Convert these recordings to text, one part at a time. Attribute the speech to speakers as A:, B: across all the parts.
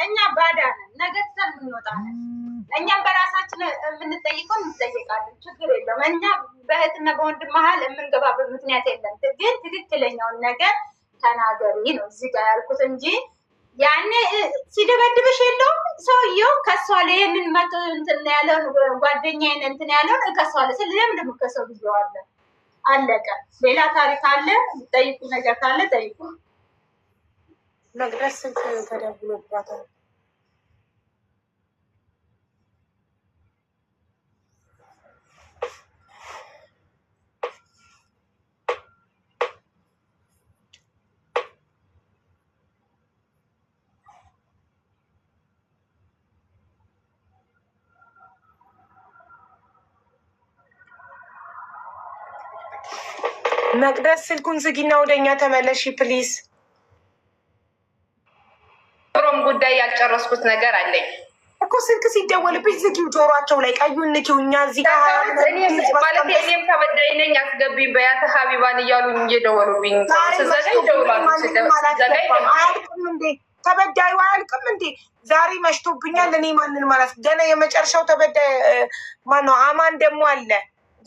A: እኛ ባዳ ነን፣ ነገ ትተን የምንወጣ ነን። እኛም በራሳችን የምንጠይቀው እንጠይቃለን። ችግር የለውም። እኛ በእህትና በወንድም መሀል የምንገባበት ምክንያት የለም። ግን ትክክለኛውን ነገር ተናገሪ ነው እዚህ ጋር ያልኩት እንጂ ያኔ ሲደበድብሽ የለውም ሰውየው ከሷል። ይሄንን መቶ እንትን ያለውን ጓደኛዬን እንትን ያለውን እከሰዋለሁ ስል ለምን ደግሞ ከሰው ብዬዋለሁ። አለቀ። ሌላ ታሪክ አለ? ጠይቁ ነገር ካለ ጠይቁ።
B: መቅደስ ስልክ ተደውሎባታል። መቅደስ ስልኩን ዝጊና ወደኛ ተመለሺ please።
C: ሮም ጉዳይ ያልጨረስኩት ነገር አለኝ
B: እኮ ስልክ ሲደወልብሽ ዝጊው፣ ጆሯቸው ላይ ቀዩን ንኪው። እኛ እዚህ ጋር
C: ማለት እኔም ተበዳይ ነኝ አስገቢኝ በያተ ሀቢባን እያሉኝ እየደወሉብኝ ስዘጋ ይደውላሉ። ስዘጋ
B: አያልቅም እንዴ ተበዳዩ አያልቅም እንዴ? ዛሬ መሽቶብኛል። እኔ ማንን ማለት ገና የመጨረሻው ተበዳይ ማነው? አማን ደግሞ አለ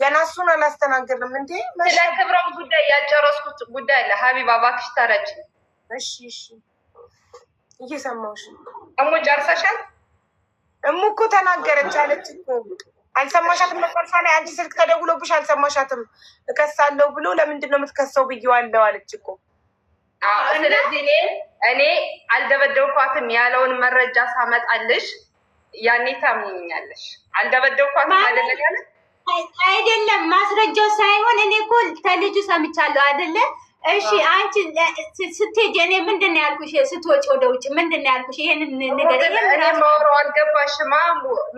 B: ገና እሱን አላስተናገርንም እንዴ።
C: ስለ ክብረም ጉዳይ ያልጨረስኩት ጉዳይ አለ። ሀቢባ እባክሽ ተረጅ።
B: እሺ እሺ፣ እየሰማሁሽ ነው።
C: እሙ ጨርሰሻል?
B: እሙ እኮ ተናገረች አለች እኮ አልሰማሻትም? መጨረሻ ላይ አንቺ ስልክ ተደውሎብሽ አልሰማሻትም? እከሳለሁ ብሎ ለምንድን ነው የምትከሰው ብዬዋለሁ አለች እኮ።
C: ስለዚህ እኔ አልደበደብኳትም ያለውን መረጃ ሳመጣልሽ ያኔ ታምኚኛለሽ። አልደበደብኳትም አይደለም ያለ
A: አይደለም ማስረጃው ሳይሆን እኔ እኮ ከልጁ ሰምቻለሁ አይደለ? እሺ አንቺ ስትሄጂ እኔ ምንድን ነው ያልኩሽ? ስትወጪ ወደ ውጭ ምንድን ነው ያልኩሽ? ይሄንን ነገር
C: እኔ ማወራው አልገባሽማ።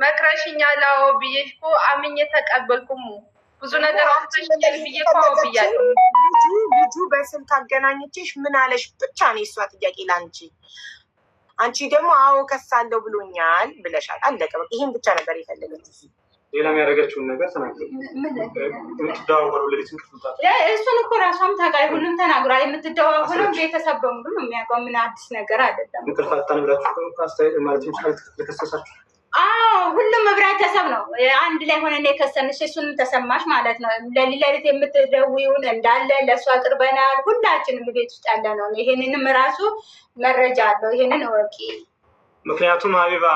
C: መክረሽኛል። አዎ ብዬሽ እኮ አምኜ ተቀበልኩም። ብዙ ነገር አውጥተሽኛል ብዬ እኮ አዎ ብያለሁ።
B: ልጁ በስልክ አገናኝቼሽ ምን አለሽ ብቻ ነው የእሷ ጥያቄ ለአንቺ። አንቺ ደግሞ አዎ ከሳለሁ ብሎኛል ብለሻል። አለቀ በቃ። ይሄን ብቻ ነበር የፈለገችው።
D: ሌላ የሚያደርገችውን ነገር ተናግረ የምትደዋወለው ሌሊት እንቅልፍ ምጣት
A: እሱን እኮ ራሷም ታውቃለች። ሁሉም ተናግሯል። የምትደዋወለው ቤተሰብ በሙሉ ነው የሚያውቀው። ምን አዲስ ነገር አይደለም።
D: እንቅልፍ አጣን ብላችሁ አስተያየት ማለት ለከሰሳችሁ
A: አዎ ሁሉም ህብረተሰብ ነው አንድ ላይ ሆነን የከሰንሽ። እሱንም ተሰማሽ ማለት ነው። ለሊት ለሊት የምትደውይውን እንዳለ ለእሱ አቅርበናል። ሁላችንም ቤት ውስጥ ያለ ነው። ይሄንንም ራሱ መረጃ አለው። ይሄንን እወቂ።
D: ምክንያቱም ሀቢባ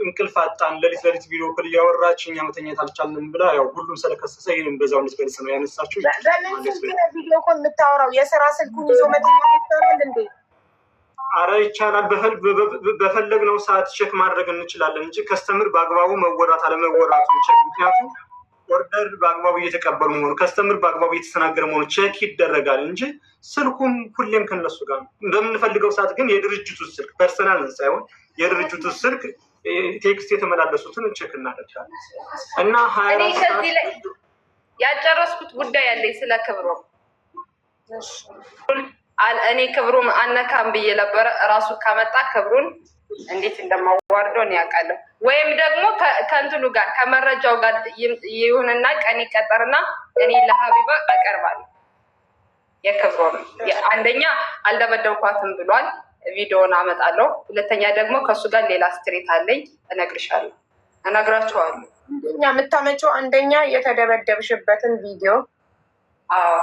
D: እንቅልፍ አጣን ሌሊት ሌሊት video call እያወራች እኛ መተኛት አልቻልንም ብላ ያው ሁሉም ስለከሰሰ ይህንም በዛው እንድትገልጽ ነው ያነሳችው።
B: በምን ስልክ ነው video call የምታወራው? የስራ ስልኩን ይዞ መተኛት ይቻላል እንዴ?
D: አረ ይቻላል። በፈለግነው ሰዓት check ማድረግ እንችላለን እንጂ customer በአግባቡ መወራት አለመወራቱ check፣ ምክንያቱም order በአግባቡ እየተቀበሉ መሆኑ customer በአግባቡ እየተስተናገደ መሆኑ check ይደረጋል እንጂ ስልኩም ሁሌም ከነሱ ጋር ነው። በምንፈልገው ሰዓት ግን የድርጅቱ ስልክ personal ሳይሆን የድርጅቱ ስልክ text የተመላለሱትን check እናደርጋለን እና ሀያ
C: እኔ
D: አራት ሰዓት
C: ከዚህ ላይ ያልጨረስኩት ጉዳይ አለኝ ስለ ክብሮም። እኔ ክብሩን አነካም ብዬ ነበረ። እራሱ ከመጣ ክብሩን እንዴት እንደማዋርደው እኔ ያውቃለሁ። ወይም ደግሞ ከእንትኑ ጋር ከመረጃው ጋር ይሁንና ቀን ይቀጠርና እኔ ለሀቢባ አቀርባለሁ። የክብሩን አንደኛ አልደበደብኳትም ብሏል፣ ቪዲዮውን አመጣለሁ። ሁለተኛ ደግሞ ከእሱ ጋር ሌላ street አለኝ፣ እነግርሻለሁ፣ እነግራችኋለሁ።
B: አንደኛ የምታመጪው አንደኛ የተደበደብሽበትን ቪዲዮ፣
C: አዎ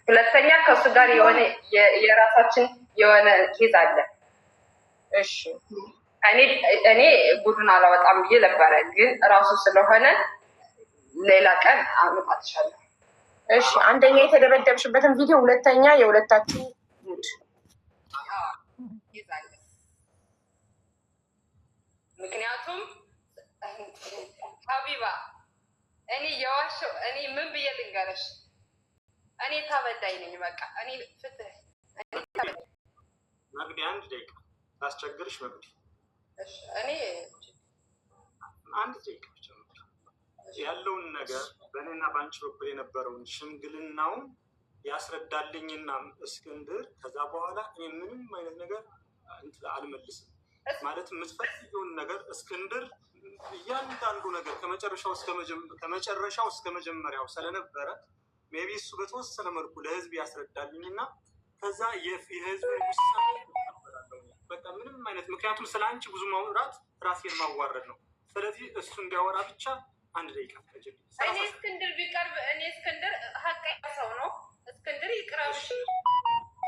C: ሁለተኛ ከእሱ ጋር የሆነ የራሳችን የሆነ case አለ።
B: እሺ
C: እኔ ጉዱን አላወጣም ብዬ ነበረ፣ ግን እራሱ ስለሆነ ሌላ ቀን አመጣልሻለሁ።
B: እሺ፣ አንደኛ የተደበደብሽበትን ቪዲዮ፣ ሁለተኛ የሁለታችሁ ጉድ።
C: case አለ። ምክንያቱም ሀቢባ እኔ የዋሸው እኔ ምን ብዬ ልንገርሽ? እኔ ተበዳይ ነኝ። በቃ እኔ ፍትህ እኔ ተበዳይ
D: መግዲ አንድ ደቂቃ ላስቸግርሽ። መግዲ
C: እሺ፣ እኔ
D: አንድ ደቂቃ ብቻ መግዲ። ያለውን ነገር በእኔና በአንቺ በኩል የነበረውን ሽምግልናውን ያስረዳልኝና እስክንድር ከዛ በኋላ እኔ ምንም አይነት ነገር እንትን አልመልስም። ማለት የምትፈልጊውን ነገር እስክንድር እያንዳንዱ ነገር ከመጨረሻው እስከ መጀመሪያው ስለነበረ maybe እሱ በተወሰነ መልኩ ለህዝብ ያስረዳልኝና ከዛ የህዝብን ውሳኔ እቀበላለሁ። በቃ ምንም አይነት፣ ምክንያቱም ስለ አንቺ ብዙ ማውራት ራሴን ማዋረድ ነው። ስለዚህ እሱ እንዲያወራ ብቻ 1 ደቂቃ ፍቀጂልኝ።
C: እኔ እስክንድር ቢቀርብ፣ እኔ እስክንድር ሀቀኛ ሰው ነው። እስክንድር ይቅረብ።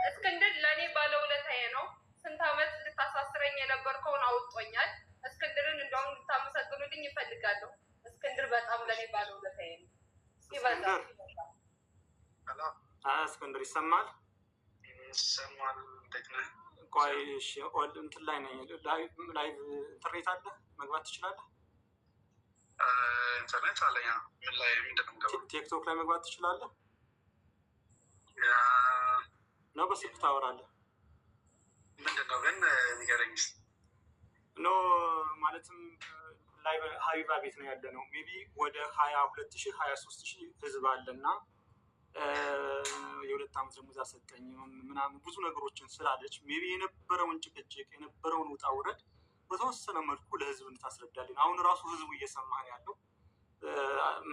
C: እስክንድር ለእኔ ባለውለታዬ ነው። ስንት ዓመት ልታሳስረኝ የነበርከውን አውጦኛል። እስክንድርን እንደውም ልታመሰግኑልኝ ይፈልጋለሁ። እስክንድር በጣም ለእኔ ባለውለታዬ ነው። ሲበዛ
D: እስክንድር ይሰማል?
E: ይሰማል። እንዴት ነህ?
D: ቆይ እሺ፣ እንትን ላይ ነኝ። Live ኢንተርኔት አለ፣ መግባት ትችላለህ?
E: ኢንተርኔት አለኝ። ምን ላይ፣ ምንድን ነው የምገባው?
D: ቲክቶክ ላይ መግባት ትችላለህ ነው? በስልክ ታወራለህ?
E: ምንድን ነው ግን ንገረኝ።
D: No፣ ማለትም live ሀቢባ ቤት ነው ያለ ነው። Maybe ወደ 22,000 23,000 ህዝብ አለ እና የ2 ዓመት ደሞዝ አልሰጠኝም ምናምን ብዙ ነገሮችን ስላለች maybe የነበረውን ጭቅጭቅ፣ የነበረውን ውጣ ውረድ በተወሰነ መልኩ ለህዝብ እንድታስረዳልን። አሁን ራሱ ህዝቡ እየሰማ ነው ያለው።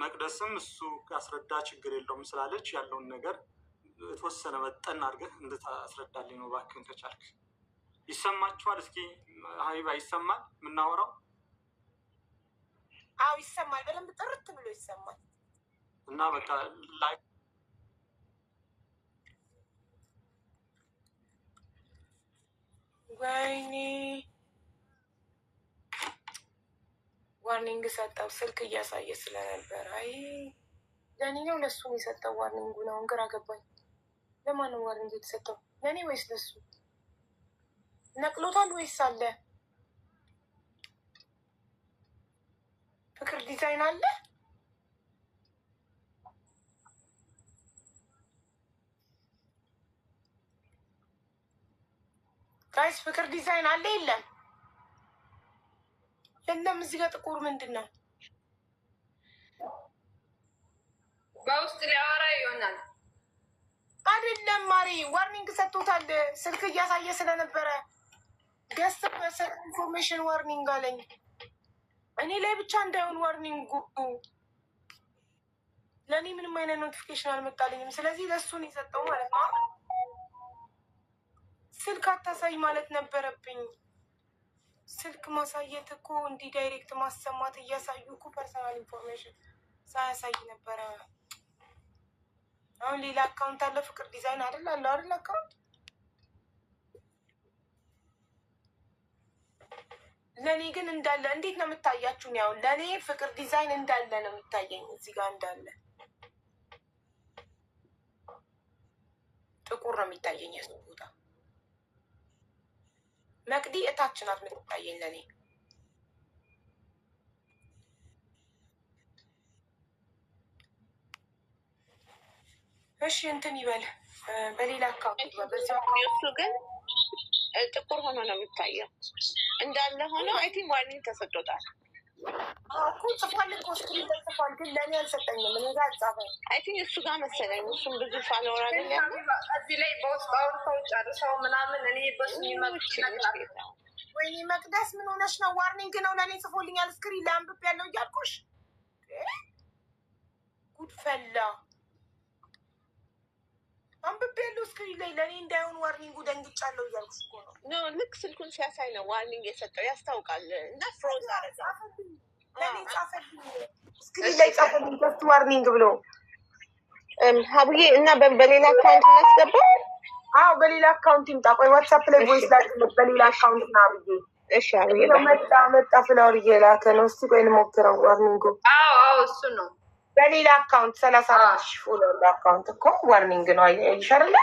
D: መቅደስም እሱ ካስረዳ ችግር የለውም ስላለች ያለውን ነገር የተወሰነ መጠን አድርገህ እንድታስረዳልኝ ነው እባክህን ከቻልክ። ይሰማችኋል? እስኪ ሀቢባ፣ ይሰማል የምናወራው?
B: አዎ ይሰማል፣ በደንብ ጥርት ብሎ ይሰማል።
D: እና በቃ ላይ
B: ወይኔ፣ warning ሰጠው ስልክ እያሳየ ስለነበር። አይ፣ ለእኔ ነው ለሱ ነው የሰጠው warning ኡን? አሁን ግራ ገባኝ። ለማን ነው warning የተሰጠው? ለእኔ ወይስ ለሱ? ነቅሎታል ወይስ አለ? ፍቅር ዲዛይን አለ? Guys፣ ፍቅር ዲዛይን አለ? የለም፣ የለም። እዚህ ጋር ጥቁር ምንድን ነው?
C: በውስጥ ሊያወራ ይሆናል።
B: አይደለም ማሪ፣ warning ሰጥቶታል። ስልክ እያሳየ ስለነበረ guest information warning አለኝ። እኔ ላይ ብቻ እንዳይሆን warning ኡ፣ ለእኔ ምንም አይነት notification አልመጣልኝም። ስለዚህ ለእሱ ነው የሰጠው ማለት ነው። ስልክ አታሳይ ማለት ነበረብኝ። ስልክ ማሳየት እኮ እንዲህ direct ማሰማት እያሳዩ እኮ personal information ሳያሳይ ነበረ። አሁን ሌላ account አለ፣ ፍቅር ዲዛይን አይደል? አለው አይደል account? ለእኔ ግን እንዳለ እንዴት ነው የምታያችሁ? ያው ለእኔ ፍቅር ዲዛይን እንዳለ ነው የሚታየኝ። እዚህ ጋር እንዳለ ጥቁር ነው የሚታየኝ። የሱ ቦታ መቅዲ እታች ናት የምትታየኝ ለእኔ። እሺ፣ እንትን ይበል፣ በሌላ account ይበል፣ በዚያው account።
F: እሱ ግን ጥቁር ሆኖ ነው የሚታየው። እንዳለ ሆኖ I think warning ተሰጥቶታል።
B: እኮ ጽፏል እኮ፣ screen ላይ ጽፏል፣ ግን ለእኔ አልሰጠኝም። እኔ ጋር አልጻፈም።
F: I think እሱ ጋር መሰለኝ። እሱም ብዙ follower አይደል ያለው?
C: እዚህ ላይ በውስጥ አውርተው ጨርሰው ምናምን እኔ በሱ የሚመጡት ነገር
B: ወይኔ መቅደስ፣ ምን ሆነሽ ነው? Warning ነው ለእኔ ጽፎልኛል። Screen ላይ አንብቤ ያለው እያልኩሽ፣ ጉድ ፈላ። አንብቤ ያለው screen ላይ፣ ለእኔ እንዳይሆን warning ኡ ደንግጫለሁ እያልኩሽ እኮ ነው።
F: No፣ ልክ ስልኩን ሲያሳይ ነው warning የሰጠው፣ ያስታውቃል። እና froze አረገው።
B: ጻፈልኝ፣ ለእኔ ጻፈልኝ፣ screen ላይ ጻፈልኝ just warning ብሎ።
F: ሀቡዬ፣ እና በሌላ account እናስገባው።
B: አዎ፣ በሌላ account ይምጣ። ቆይ ዋትሳፕ ላይ voice ላድርግለት፣ በሌላ account ና ብዬ።
F: እሺ ሀቡዬ።
B: መጣ መጣ፣ flower እየላከ ነው። እስቲ ቆይ እንሞክረው warning ኡ።
C: አዎ፣ እሱ ነው።
B: በሌላ account 34,000 follow ያለው account እኮ warning ነው። አየሽ አይደለ?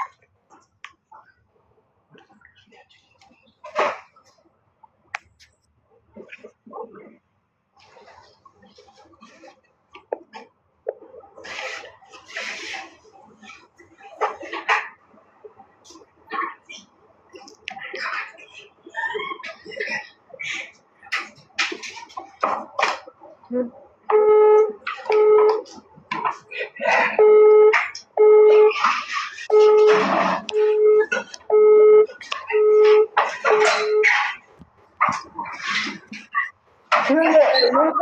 B: ምን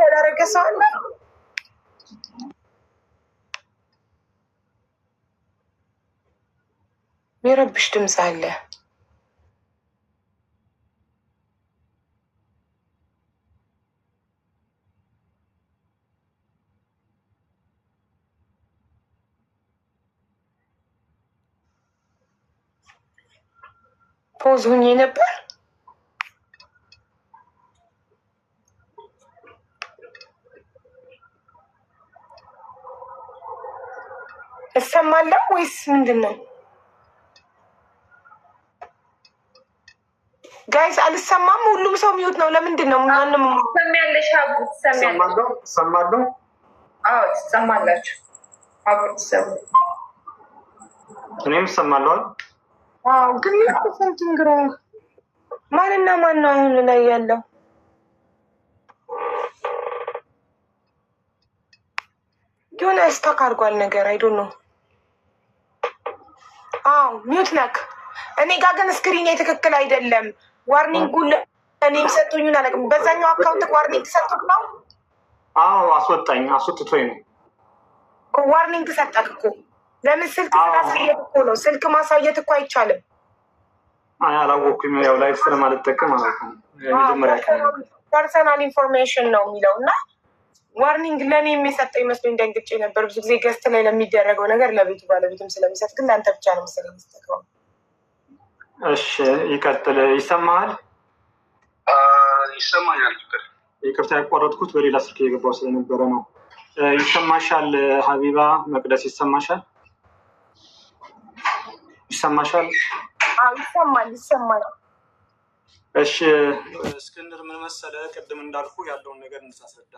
B: ያደረገ ሰው አለ? የሚረብሽ ድምፅ አለ። Pause ሁኜ ነበር። እሰማለሁ ወይስ ምንድን ነው guys? አልሰማም። ሁሉም ሰው mute ነው። ለምንድን ነው ማንም?
C: ትሰሚያለሽ? ሀቡ ትሰሚያለሽ?
D: እሰማለሁ እሰማለሁ።
C: አዎ ትሰማላችሁ። ሀቡ ትሰሙ።
D: እኔም እሰማለሁ።
B: አዎ፣ ግን something wrong። ማንና ማን ነው አሁን ላይ ያለው? የሆነ stuck አድርጓል ነገር፣ I don't know። አዎ mute ነክ። እኔ ጋ ግን screen ትክክል አይደለም። Warning ኡ እኔም ሰጡኝን አላውቅም። በዛኛው account warning ሰጡት ነው?
D: አዎ አስወጣኝ፣ አስወጥቶኝ ነው።
B: Warning ሰጠክ እኮ። ለምን? ስልክ ስላሳየት እኮ ነው። ስልክ ማሳየት እኮ አይቻልም።
D: አይ አላወኩም። ያው live ስለማልጠቀም አላውቅም። የመጀመሪያ ቀን።
B: Personal information ነው የሚለው እና warning ለእኔ የሚሰጠው ይመስለኝ ደንግጬ ነበር። ብዙ ጊዜ guest ላይ ለሚደረገው ነገር ለቤቱ ባለቤትም ስለሚሰጥ፣ ግን ለአንተ ብቻ ነው መሰለኝ የሚሰጠው።
D: እሺ ይቀጥል። ይሰማሃል?
E: ይሰማኛል። ፍቅር።
D: ይቅርታ ያቋረጥኩት በሌላ ስልክ እየገባው ስለነበረ ነው። ይሰማሻል ሀቢባ መቅደስ? ይሰማሻል? ይሰማሻል?
B: አዎ ይሰማል፣ ይሰማል።
D: እሺ እስክንድር፣ ምን መሰለህ፣ ቅድም እንዳልኩ ያለውን ነገር እንድታስረዳ